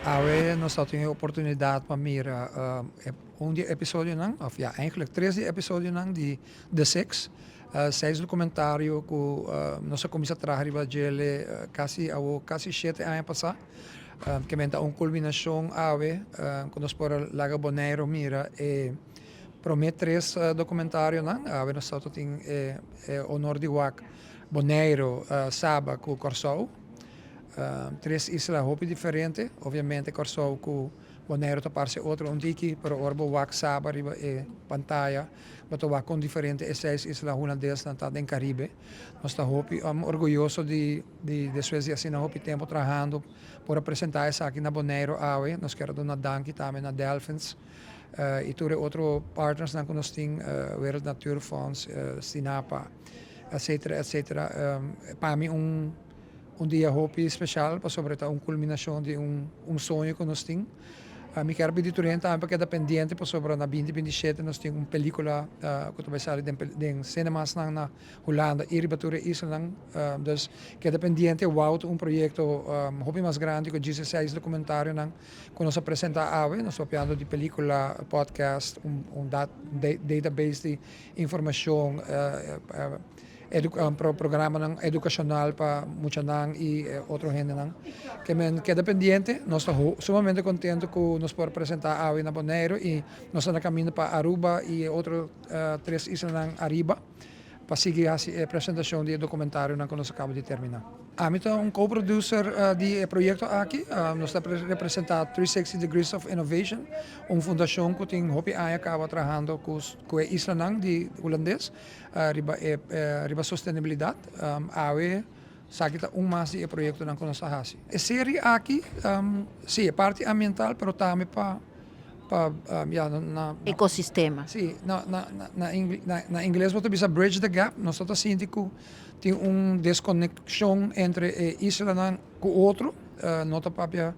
Awe nos tin e oportunidat pa mira un di episodionan, òf ja, eigenlijk tres di episodionan di The Six. Seis dokumentario ku nos a kuminsá traha riba dje kasi 7 aña pasá. Ku ta un kulminashon awe, ku nos por laga Boneiru mira e promé tres dokumentarionan. Awe nos tin e honor di wak Boneiru, Saba ku Kòrsou. Tres isla hopi diferente. Obviamente Kòrsou ku Boneiru ta parse otro un tiki, pero ora bo wak Saba riba e pantaya, bo ta wak kon diferente e seis isla hulandes nan ta den Karibe. Nos ta hopi orguyoso di despues di asina hopi tempu trahando por presentá esaki na Boneiru awe. Nos ke duna danki tambe na Delfins i tur otro partners nan ku nos tin, Wereld Natuurfonds, Stinapa, etc. etc. Pa mi un dia hopi spesial, pasobra ta un kulminashon di un soño ku nos tin. Mi ke pidi tur hende tambe pa keda pendiente, pasobra na 2027 nos tin un pelíkula ku ta bai sali den cinemas na Hulanda i riba tur islanan. Dus keda pendiente, wow, un proyekto hopi mas grandi ku 16 dokumentarionan ku nos a presentá awe. Nos ta papiando di pelíkula, podcast, un database di informashon, programanan edukashonal pa muchanan i otro hendenan. Ke men keda pendiente, nos ta sumamente kontentu ku nos por presentá awe na Boneiru i nos ta na kaminda pa Aruba i otro tres islanan ariba pa sigui e presentashon di dokumentarionan ku nos a kaba di terminá. Ami ta un co-producer di e proyekto aki. Nos ta representá 360 Degrees of Innovation, un fundashon ku tin hopi aña kaba trahando ku e islanan di hulandes riba sostenibilidat. Awe esaki ta un mas di e proyektonan ku nos ta hasi. E serie aki, si, e parti ambiental, pero tambe pa ja, na Ekosistema. Si, na ingles bo ta bisa "bridge the gap". Nos ta sinti ku tin un deskonekshon entre e islanan ku otro, no ta papia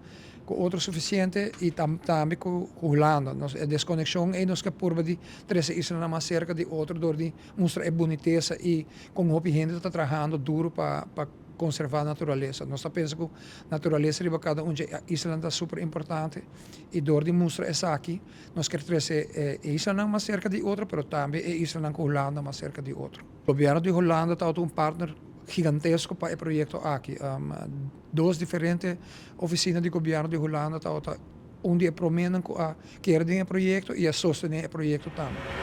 ku otro sufisiente i tambe ku Hulanda. Nos e deskonekshon ei nos ke purba di trese islanan mas serka di otro dor di mustra e bunitesa i kon hopi hende ta trahando duru pa konservá naturalesa. Nos ta pensa ku naturalesa riba kada un isla ta super importante i dor di mustra esaki nos ke trese e islanan mas serka di otro, pero tambe e islanan ku Hulanda mas serka di otro. Gobièrnu di Hulanda ta un partner gigantesko pa e proyekto aki. Dos diferente ofisina di gobièrnu di Hulanda ta un di e proménan ku a kere den e proyekto i a sostené e proyekto tambe.